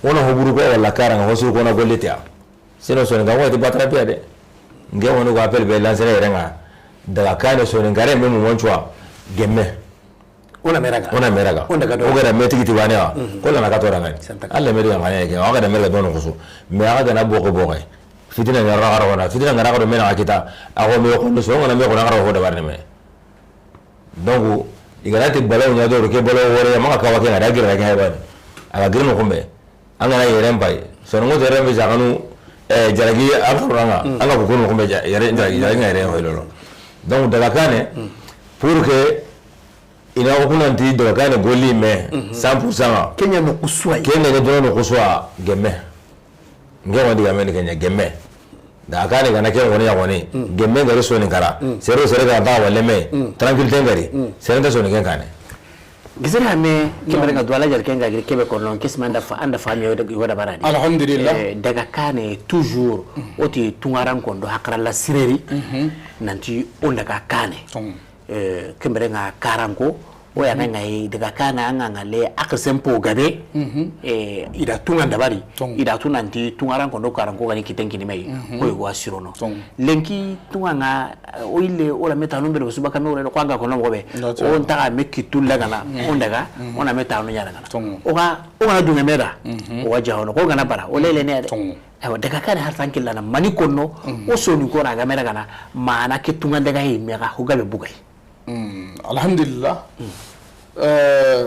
Ona ho buru ko wala karanga ho su ko na golle ta. Sino soni ga wa ti batra pia de. Nge woni ko appel be lancer renga. Daga kane soni gare me mu wonchwa. Gemme. O na me raga. O na me raga. O n daga do. O ga da me tigi ti wane wa. Mhm. Ko la na ka to rangani. Santa. Alla me diga ngane ke. O ga da me raga do no kusu. Me a ga na bogo bogo. Fitina ngara ga ro na. Fitina ngara ga do me na kita. A go me ko no so ngana me ko na ga ro ho da barne me. Donc, i ga na ti balaw ɲa do ke balaw wore ma ka wa ke na da gira ke ba. A ga girno kumbe. An ga na yeren pay. Soninko tere be jaganu, eh, jaragi a xaranga. An ga ko kono kumbe ja-, yere jaragi, jaragi nga yere hoy lolo. Donc, daga kane, pour que i na ko kunanti daga kane golli me, cent pour cent. Kenya no kuswa. Kenya ne dono kuswa, gemme. Nge wandi ga men kenya, gemme. Daga kane ga na ke woni ya woni. Gemme ngari Soninkara. Sero sere ga ta wale me. Tranquille te ngari. Sere nta Soninke kane. Gisere hame, kemere nga duwala jar kenga giri kebe kono, kisma anda fa, anda fa mi yoda, yoda barani. Alhamdulillah. Eh, daga kane toujours, o ti tungaran kondo hakara la sireri, nanti o n daga kane. Eh, kemere nga karanko, o ya nga yi daga kane anga nga le aksen po gabe, eh, i da tunga dabari, i da tu nanti tungaran kondo karanko gani kiten kini mai, ko yugo asirono. Lenki tunga nga, eh, o ile o la me tanu be suba kame o le ko anga kono mo be. O n taga me kitu lagana, o n daga, o na me tanu ɲa lagana. O ga, o ga na dunge me da, o wa jahono, ko ga na bara, o lele ne de. Awa, daga kane har tankilla na mani kono, o Soninko na ga me daga na, mana ke tunga daga yi me ga ho gabe bugay. Alhamdulillah. Eh,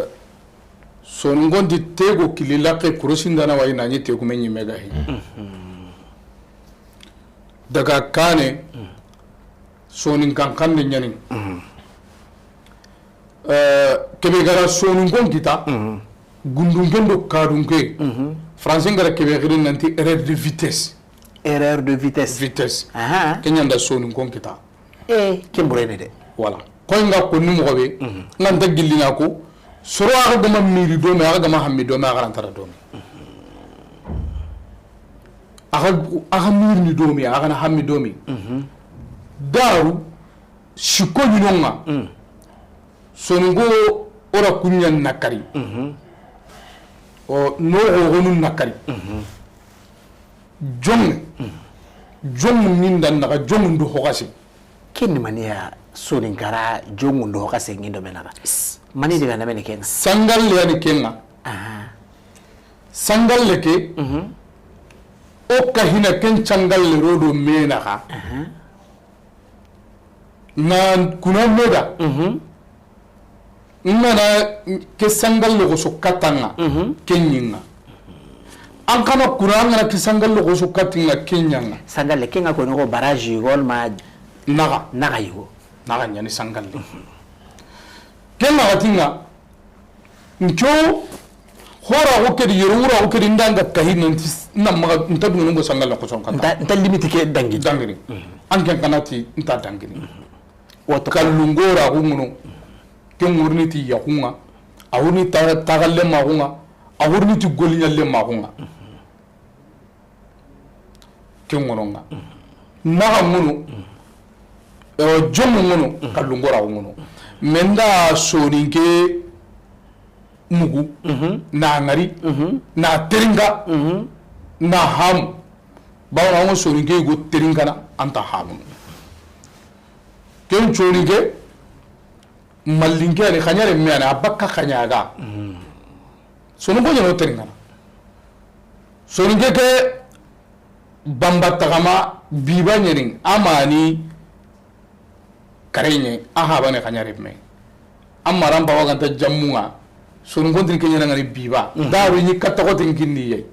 Soninko nti tego kili laqe kurosi ndana wayi na ɲi tego me ɲi me ga hi. Daga kane, Soninkan xande ɲani. Eh, kebe gara Soninko n kita, gundunke ndo kadunke. Français ngara kebe giri nanti erreur de vitesse. Erreur de vitesse. Vitesse. Aha. Kenya nda Soninko n kita. Eh, ken burene de. Voilà. Koy nga ko ni mogo be, nga nta gillina ko, soro a ga ma miri do me, a ga ma hammi do me, a ga rantara do me. A ga, a ga miri ni do me, a ga na hammi do me. Daru, siko ɲinonga. Soninko ora kunya nakari. O no gogonu nakari. Jong. Jong ninda naga jong ndu hogase. Ken ni maniya Soninkara jong ndu hogase ngindo menaga. Mani diga na mene ken. Sangalle yani kenga. Aha. Sangalle ke. O kahina ken sangalle rodo menaga. Aha. Na kuna meda. N ga na ke sangalle ko so katanga, ke ɲinga. An kana kuna an ga na ke sangalle ko so katinga, ke ɲanga. Sangalle, ke nga ko no barrage yugo ma naga. Naga yugo. Naga ɲani sangalle. Ke naga tinga, nco, hora ko kedi, yoro wura ko kedi, ndanga kahi nanti, na maga, nta dungo sangalle ko so kata. Nta, nta limite ke dangi. Dangini. An ken kana ti, nta dangini. Wato kallungoraxu ŋono, ke ŋorini ti yaxunŋa, a wurini ta-, taxallenmaxunŋa, a wurini ti goliɲallenmaxunŋa. Ke ŋononŋa. Naxa ŋono, eh, jomu ŋono, kallungoraxu ŋono. Menda soninke mugu, na ŋari, na terinka, na hamu. Bawo na ŋo soninke go terinkana, anta hamunu. Ken coni ke, mallinke ani xaɲare me ani, a bakka xaɲa ga. Soninko ɲano terinkana. Soninke ke bamba taxama biba ɲani, amani kareɲe, a habane xaɲare me. Amma ran bawa ganta jammunga, soninko ntiri ke ɲana ngani biba. Daru ɲi katta ko tin kinni ye.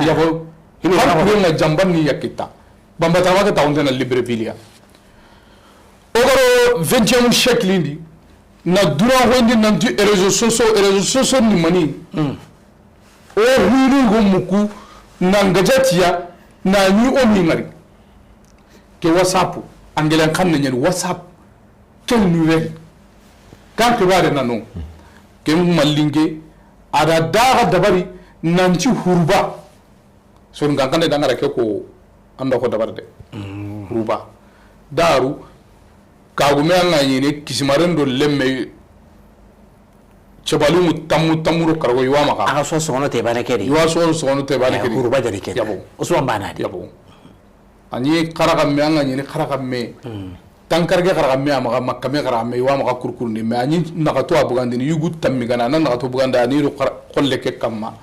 Yabo, hino har kurenga jamban ni yakita. Bamba taxama ke taxunte na Libreville ya. O garo vingtième siècle ndi, na duna hondi nanti réseaux sociaux, réseaux sociaux ni mani. O hulu go muku, na ngajatiya, na ni o ni ngari. Ke WhatsApp, angelen xanne ɲani WhatsApp, quelle nouvelle? Kan xibare nano. Ken mallinke, a da daga dabari, nanti huruba. Soninkan xanne dangara ke ko, anda ko dabar de. Huruba. Daru, kagume anga ɲini, kisimaren do lemme, cebalingu tammu, tammu do karago, iwa maxa. Aga so sogono te bane kedi. Iwa so sogono te bane kedi. Huruba jari kedi. Yabo. Usman bana di. Yabo. Ani xaraxamme, anga ɲini xaraxamme. Tankarge xaraxame a maxa, makkame xaraxame, i wa maxa kurkurundi, mais a ni naxato a bugandini, yugu tammi gana, a na naxato buganda, a ni ro xar-, xolle ke kamma.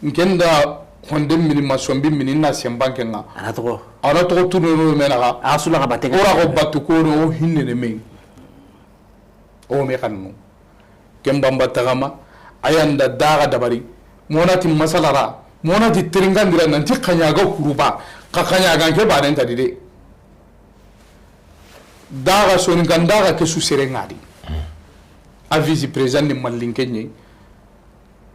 N ken da honde mini ma sombi mini na sembanke ŋa. A na toxo. A na toxo tourner no me naxa. A sula xa batte. O ra xo battu ko no hinne ne me. O me xannu. Ken bamba taxama, a yanda daxa dabari, monati masalara, monati teringandira, nanti xaɲaga kuruba, xa xaɲagan ke banen tadi de. Daxa Soninkan daxa ke su sere ŋa di. A vice président ni Mallinke ɲe,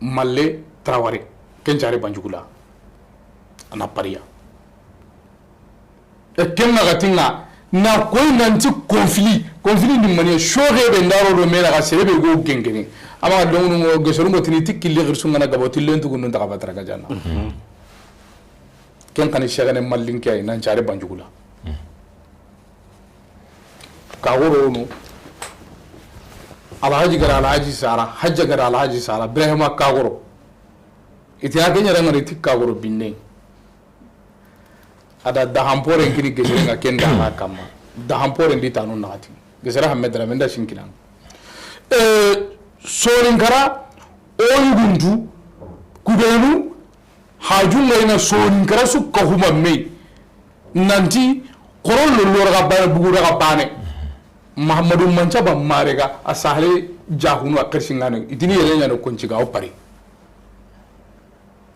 Malle Traoré, ken care Banjugula. A na pariya. E ken ŋa ga ti ŋa, na koy nanti conflit, conflit ni maniya, soxe be ndaro do me naxa, sere be go gengene. Ama ga dongunu ŋo, gesoru ŋo tini ti killi xirsu ŋa na gabo, ti lentu gunu nta xa batara ga jana. Ken xa ni sexene Mallinke ay, nan care Banjugula. Kagoro no. Alhaji gara Alhaji Sara, Hajja gara Alhaji Sara, Ibrahima Kagoro. Iti a ke ɲa ra ŋari ti Kagoro binne. A da daxanporen kini gesere ŋa ken da xa kamma. Daxanporen di tanu naxati. Gesere Hamme Darame nda sinkinan. Eh, Soninkara, o yuguntu, kubenu, hajunga ina Soninkara su kahuma me. Nanti, koron lo lora ga bane, bugura ga bane. Mahamadou Manca ba marega, a sahale jahunu a kersingane. Itini yere ɲa no konci ga o pari.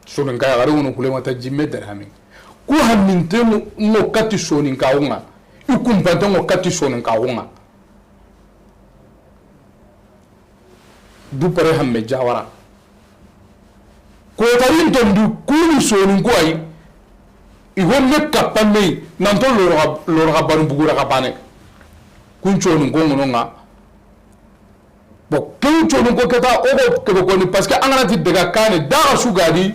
Soninka yaxare wono Hulemata Jimme Darame. Ku hanninte ŋo kati Soninkaxu ŋa. I kumpante ŋo kati Soninkaxu ŋa. Du pare Hamme Jawara. Kotarin tondi kuni Soninku ay. I go me kappa me nanto loroxa, loroxa banu bugura xa bane. Kun Soninko ŋono ŋa. Bon, ken Soninko keta, o go kebe koni, parce que an ga na ti daga kane, daga su ga di,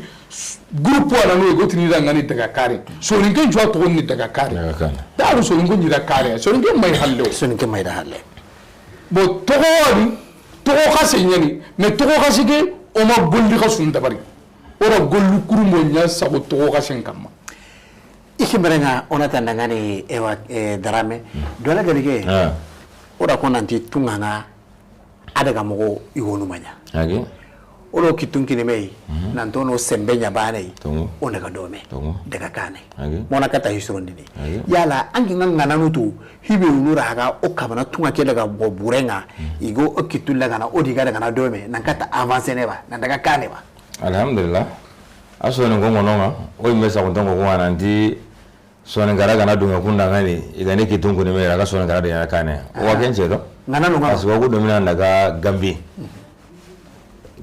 groupe wa na no, i go tini da ŋa ni daga kane. Soninke n cuwa toxo ni daga kane. Daga kane. Daga Soninko ɲi da kane. Soninke may halle o. Soninke may da halle. Bon, toxo wa ni, toxo xase ɲa ni, mais toxo xase ke, o ma golli xasun dabari. O ra gollu kurumbo ɲa sago toxo xasen kamma. I ke merenga, o na tanda ŋa ni, ewa, eh, Darame. Dola gari ke. Ah. O ra ko nanti tunga ŋa, a daga moxo i wonu maɲa. Age. O do kittun kini me yi, mhm, nanto no sembe ɲa bane yi, tongo, o daga dome, tongo, daga kane. Age. Mona kata hisurondini. Age. Yala, angi ŋa ŋananu tu, hibe wunu raga, o kabana tunga ke daga bo burenga, mhm, i go o kittu lagana, o diga daga na dome, nan kata avance ne ba, nan daga kane ba. Alhamdulillah. A Soninko ŋono ŋa, o yi me saxuntanko ko ŋa nanti, Soninkara ga na dunŋe kunda ŋa ni, i ga ni kittun kuni me, i ra ga Soninkara de ɲa kane. O wa ken ce do. Ŋananu ŋa. Parce que o ku domina daga Gambi.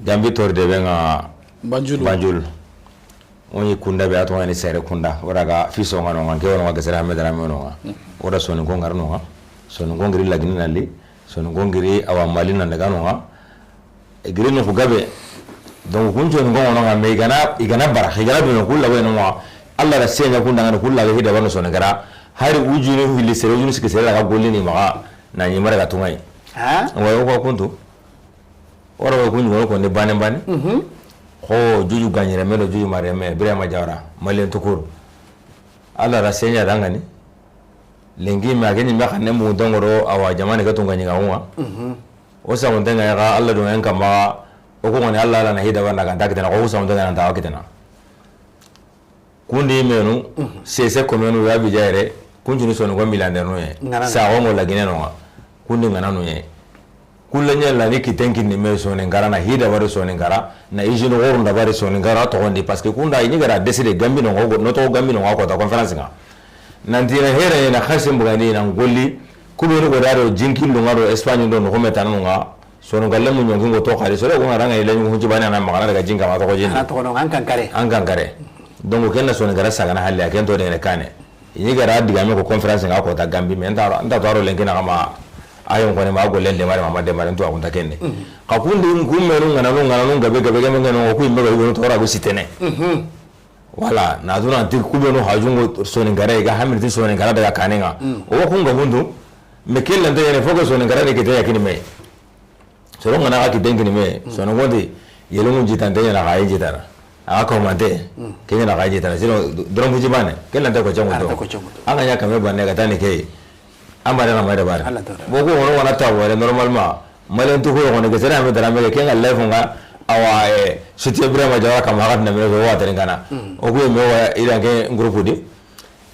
Gambi tori de be ŋa Banjul. Banjul. O ɲi kunda be a toxo ŋa ni Sere Kunda. O ra ga fiso ŋa no ŋa, ke wono ŋa Gesere Hamme Darame no ŋa. O ra Soninko ŋa ra no ŋa. Soninko n giri lagini na li. Soninko n giri awa Mali nan daga no ŋa. E giri noxu gabe. Donc, kun Soninko ŋono ŋa, mais i ga na, i ga na bara, i ga na duna kulla weno ŋa. Alla da senya kunda ŋa kulla ga hida wano Soninkara. Hari ujunu hili sere, ujunu siki sere daga golli ni maxa, na ɲi mara ga tunga yi. Ha? Wa o ko kuntu. O ra wa kun ŋono ko ni bane bane. Mhm. Xo juju gaɲire me do juju mare me, Birama Jawara, Malien tukur. Alla da senya dangani. Lenki me a ke ɲi me xanne mu dongoro awa jamane ga tunga ɲi ga wunga. Mhm. O saxunte ŋa ya ga Alla do en kamba, o ko ŋoni Alla, Alla na hida wanda ga nta kitana, ko o saxunte ŋa na nta wa kitana. Kundi menu, mhm, sese ko menu ya bi jayre, kunjuni Soninko milanderno ye. Ŋananu. Saxo ŋo lagine no ŋa. Kundi ŋananu ye. Kulla ɲa la ni kitten kinni me Soninkara na hida wari Soninkara, na usine xoru nda wari Soninkara toxondi, parce que kunda i ɲi ga ra décider Gambi no ŋa, no to Gambi no ŋa ko ta conférence ŋa. Nanti na here na xasim bugandi na ngolli, kubenu go da do jinki lunga do Espagne do no xome tananu ŋa, Soninkalle mu ɲonki ŋo to xari, soro ko na ranga ile ɲu hunci bana na magana daga jinka ma to ko jini. Ana to no an kankare. An kankare. Donc ken na Soninkara sagana halle, a ken to de ne kane. I ɲi ga ra digame ko conférence ŋa ko ta Gambi, mais nta, nta to aro lenki na kama ayon kone ma golle de mare ma de mare nto akunta kenne. Mhm. Ka kundi kummenu ŋananu, ŋananu gabe gabe gabe ŋananu ku imbe ga yugo to ra go sitene. Mhm. Voilà, na duna ti kubenu hajungo Soninkara, i ga hamil ti Soninkara daga kane ŋa. Mm. O wa kunga kundu, mais kella nte yene foko Soninkara de kite yakini me. Soro ŋa na ga kitten kini me, mm, Soninko nti, yelungu jitante ɲa na ga yi jitana. A ga komante, mm, ke ɲa na ga yi jitana. Sino, doron fuji bane, kella nte ko cangu to. An ga ɲa kame bane ga tani ke. An bare na mai da bare. Allah to. Bo ko wono wana ta wore normalement. Malen to ko wono ke sera me dara me ke nga live nga awa, eh, siti Ibrahima Jawara kam hakat na me ko wa tare kana. Mm. O ko me wa ira ke groupe di.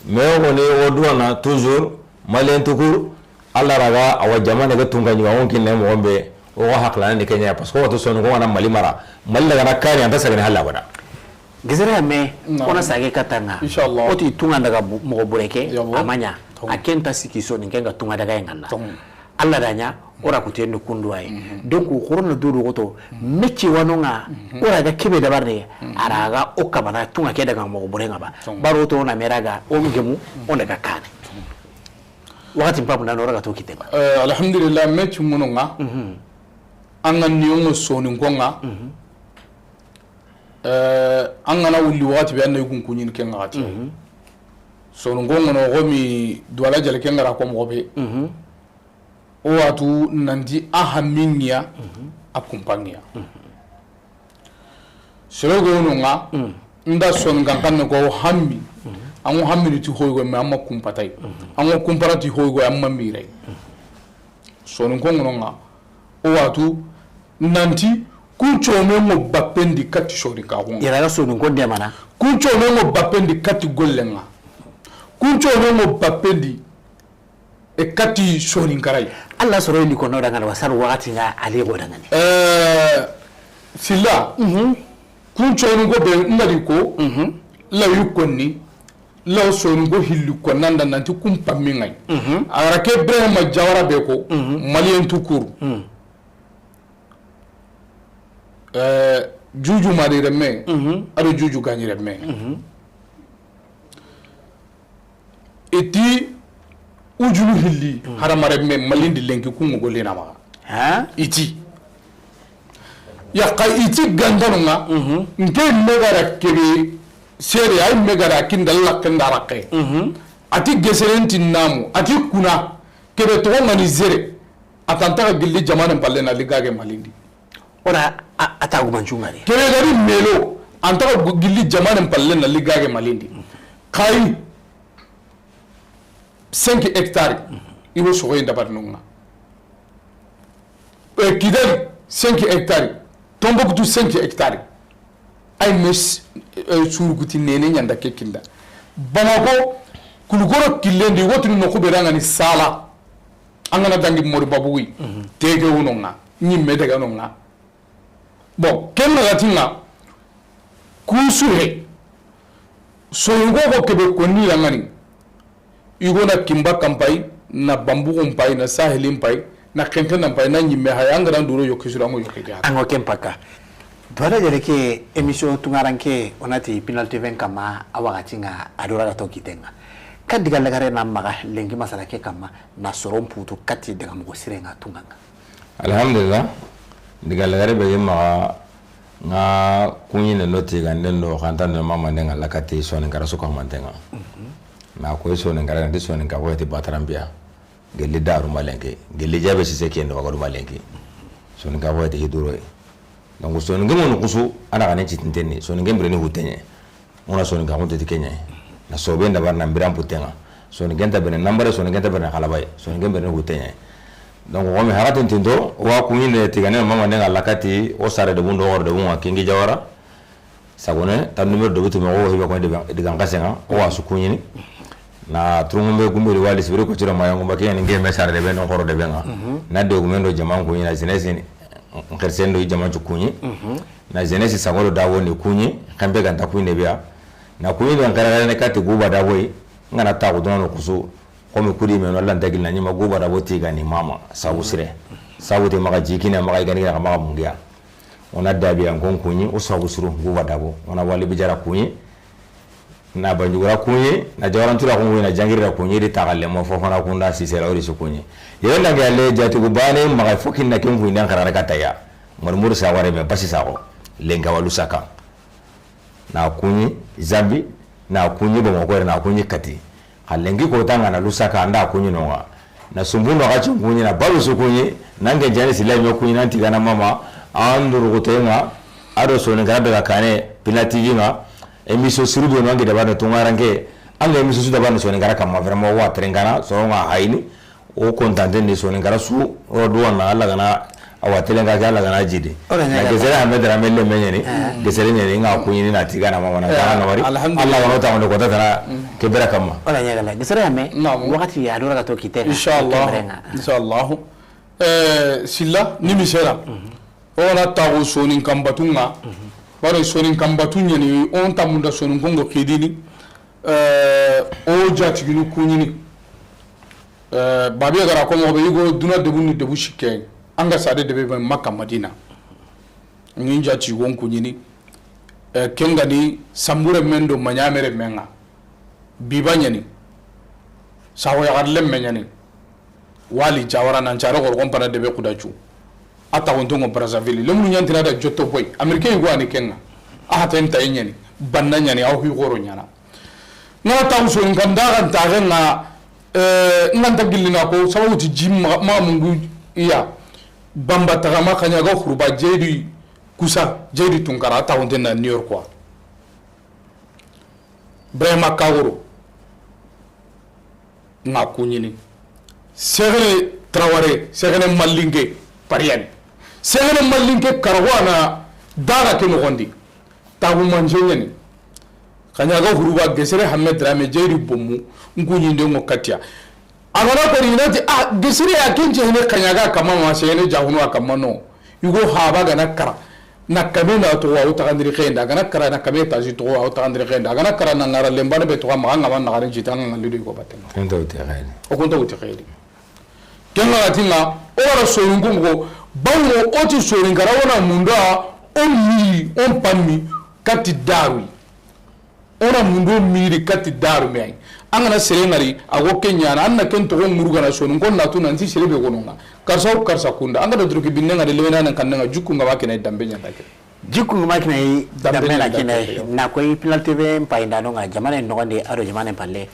Me ko ne o duwana toujours Malen to ko Allah raga awa jamane ke tunga ni wa won kinne mo be o hakla ni Kenya parce que o to sonu ko wana Mali mara. Mali daga na kari anta sagani halla bada. Gisere me, naam, o na sage katanga. Inshallah. O ti tunga daga bu-, mogo bureke, yabo, a ma ɲa. Tongu. A ken ta siki so ni ken ga tunga daga yen ŋa. Tongu. Allah da ɲa, o ra kuten do kundu ay. Mhm. Donc, o korona do do goto, mhm, mecce wano nga, mhm, o ra ga kebe dabar de, mhm, a ra ga o kabana tunga ke daga mogo bure nga ba. Tongu. Baro to na mera ga, o ngemu, mhm, o daga kane. Tongu. Wakati papu na no ra ga to kite ba. Eh, alhamdulillah, mecce ngono nga. Mhm. An ga ni o ngo soni ngonga. Mhm. Eh, an ga na wulli waxati be, an na yugun kuɲini ken ŋa xati. Mhm. Soninko ŋono, xo mi Duwala Jale ken ŋa ra ko moxo be. Mhm. O watu nanti a hammi ŋiya, mhm, a kumpa ŋiya. Mhm. Sere go no ŋa, mhm, nda soninkan xanne ko hammi. Mhm. An ŋo hammi ni ti hoygo, mais an ma kumpa tay. Mhm. An ŋo kumpana ti hoygo, an ma miray. Mhm. Soninko ŋono ŋa, o watu nanti kun come ŋo bapendi kati soninkaxu ŋa. I ra ga soninko demana. Kun come ŋo bapendi kati golle ŋa. Kun come ŋo bapendi e kati soninkaray. Allah soro ni kono dangana wasar wakati nga ali go dangani. Eh, silla. Mhm. Kun soninko be ngari ko. Mhm. La yu konni. Law soninko hilli ko nanda nanti kun pammi ŋa yi. Mhm. A ga ra ke Ibrahima Jawara be ko, mhm, Malien tout court. Mhm. Eh, Juju Mali remme, mhm, a do Juju Gani remme. Mhm. I ti ujulu hilli, mhm, harama remme, Malindi lenki kun ŋo golle na maxa. Ha? I ti. Yaxa i ti gandanu ŋa, mhm, nke megara kebe sere, ay megara kinda lakke nda rakke. Mhm. A ti geseren ti namu, a ti kuna, kebe toxo ŋa ni zere, a ta nta xa gilli jamanen palle na ligage Malindi. Ora a, a ta gumancu ŋari. Kebe gari melo, a nta xa gu-, gilli jamanen palle na ligage Malindi. Xayi, cinq hectares, i wo soxoye dabarinun ŋa. Eh, Kidali, cinq hectares. Tombouctou, cinq hectares. Ay mes, eh, suruguti nene ɲanda ke kinda. Bamako, Kulukoro killendi, wotini noxu be dangani Sala. An ga na dangi Mori Babugu yi. Mhm. Tege wono ŋa, ɲimme daga no ŋa. Bon, ken na gati ŋa, kusu he, soninko ko kebe konni yangani, i go na Kimba kampay, na Bambugu mpay, na Saheli mpay, na Kenkena mpay, na ɲimme hay, an ga na nduro yoki sura ngo yoki ga. An ŋo ken paka. Duwala Jale ke émission tungaranke, o na ti Pinal T V n kama, a wakati ŋa, a do ra ga to kite ŋa. Ka diga lagare na maxa, lenki masala ke kama, na soron putu kati daga moxo sire ŋa tunga ŋa. Alhamdulillah. Diga lagare be yemma ŋa kuɲi ne no tiga nden do xanta ne mama ne ŋa lakati Soninkara su ko mantenga. Mhm. Na ko Soninkara ndi Soninka ko ti batarambiya. Gelli daru malenke. Gelli jabe sise kendo wagadu malenke. Soninka ko ti hiduro. Donc Soninke mo kusu ana kane citintenni. Soninke mbireni hutenye. Ŋo na Soninkaxu nte ti ke ɲa yi. Na sobe n dabari na n biran putte ŋa. Soninke nta bene nambare, Soninke nta bene xalabaye, Soninke bene hutte ɲa yi. Donc, xo mi haratin tinto, wa kuɲinde tigane mama ne ŋa lakati, o sare de bundo, o de bunga kingi jawara. Sagone, tan numéro de butu me, o hibe ko de digan xase ŋa, o wa su kuɲini. Na turungumbe gumbe di wali sibiri ko tiro ma yangumba ke ni nge me sare de be non xoro de be ŋa. Mhm. Na de gumen do jaman kuɲina jeunesse ni. N xersendo i jama cu kuɲi. Mhm. Na jeunesse sagolo da woni kuɲi, xembe ganta kuɲi ne biya. Na kuɲi do n xerere ne kati guba da boy, ngana taxu dono kusu, xomi kudi me no lanta gilna ɲima guba da bo tiga ni mama, sabu sire. Sabu te maxa jikina, maxa igani, maxa mungiya. Ona dabi an kon kuɲi, o sabu suru guba da bo. Ona wali bijara kuɲi. Na banjugura kuɲi, na jawarantura kuɲi, na jangirira kuɲi, di taxalle mo fofana kunda sisela, o di su kuɲi. Yere nange alle jatigu bane, maxa fo kinna ken kuɲi, nan xarare kataya. Mor mor sa ware me basi saxo. Lenka walu saka. Na kuɲi, Zambi, na kuɲi, Bamako, na kuɲi kati. Xa lenki ko tanga na lu saka, anda kuɲi nonga. Na sumbu no xa cin kuɲi, na balu su kuɲi, nange jani sila ɲo kuɲi, nan tigana mama, an durugutenga, ado Soninkara daga kane, Pinal T V ŋa, émission suru be no ange dabarne tungaranke, ange émission su dabarne Soninkara kama, vraiment, wa terengana, soronga hayini, O kontante ni Soninkara su, o duwa na Alla ga na a wa telen ka ke, Alla ga na jidi. O da ɲa na gesere Ahmed Dramé lemme ɲa ni, gesere ɲa ni, n ga kuɲini na ti ga na mamana, ga na ŋa wari. Alhamdulillah. Alla ga na o taxundi kota tana ke bera kamma. O da ɲa gala. Gesere ya me, naam, waxati ya do ra ga to kite. Inshallah. Inshallah. Eh, Silla, ni misera. O ga na taxu Soninkan batun ŋa. Bari Soninkan batun ɲa ni, o n ta munda Soninko ŋo xidini. Eh, o jatiginu kuɲini. Eh, babiya gara ko moxo be, i go duna debu ni debu sikke, an ga sade debe be Makka Madina. Ŋin jati gon kuɲini. Eh, ken ga ni sambure men do maɲamere men ŋa. Biba ɲa ni. Sawo yaxar lemme ɲa ni. Wali Jawara nan care xoro, kon pana debe Kudacu. A taxuntongo Brazzaville. Lemunu ɲantina da jotto boy. Américain yugo ani ken ŋa. A haten ta ɲa ni. Banna ɲa ni, aw hi xoro ɲana. N ga na taxu Soninkan daxan taxen ŋa, eh, n ga nta gillina ko, sababu ti ji ma, ma mungu iya. Bamba taxama Kaɲaga Xuruba Jeydi Kusa, Jeydi Tunkara, a taxunten na New York quoi. Ibrahima Kagoro. N ga kuɲini. Sexene Traoré, Sexene Malinke, Pariani. Sexene Malinke karago a na daga ke noxondi. Taxu manje ɲa ni. Kaɲaga Xuruba, Gesere Ahmed Dramé, Jeydi Bomu, n kuɲinde ŋo katiya. A ga na ko ri i na ti, ah, Gesere ya ken cehene Kaɲaga kamma ma, sehene jaxunu a kamma no. Yugo haba ga na kara. Na kame na toxo, a wo taxandini xeyen da. A ga na kara na kame tasi toxo, a wo taxandini xeyen da. A ga na kara na ŋara lembane be toxo, a maxa ŋa ma na xarin cita, ŋa ŋa lido yugo batten ŋa. Ken ta wuti xeyri. O kun ta wuti xeyri. Ken ŋa ti ŋa, o wara Soninko moxo, bawo o ti Soninkara, o na munda, o mi, o n pammi, kati daru. O na mundo miri kati daru me ay. An ga na sere ŋari, a go ke ɲana, an na ken toxo ŋuru ga na Soninko na tu nanti sere be gono ŋa. Karsa o karsa kunda. An ga da duruki binne ŋa de lewena nan kanne ŋa jukku ŋa ba kene dambe ɲa da ke. Jukku ŋa ba kene dambe na kene. Na koy Pinal T V n payindano ŋa jamane noxondi a do jamane palle.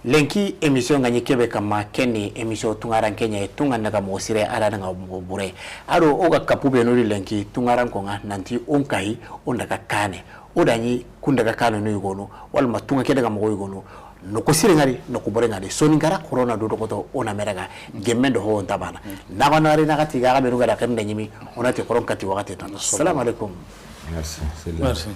Lenki émission ŋa ɲi kebe kamma, ken ni émission tungaran ke ɲa, tunga n daga moxo sire, a da daga moxo bure. A do o ga kapu be no di lenki tungaran ko ŋa nanti o n kahi, o n daga kane. O da ɲi kun daga kanu no yogonu, wala ma tunga ke daga moxo yogonu. No ko sire ŋari, no ko bore ŋari. Soninkara corona do doxoto, o na meraga. Gemme do ho nta bana. Na ga na ri na ga ti ga ga be ru ga da ken da ɲimi, o na ti koron kati waxati tan. Assalamu alaikum. Merci. Merci.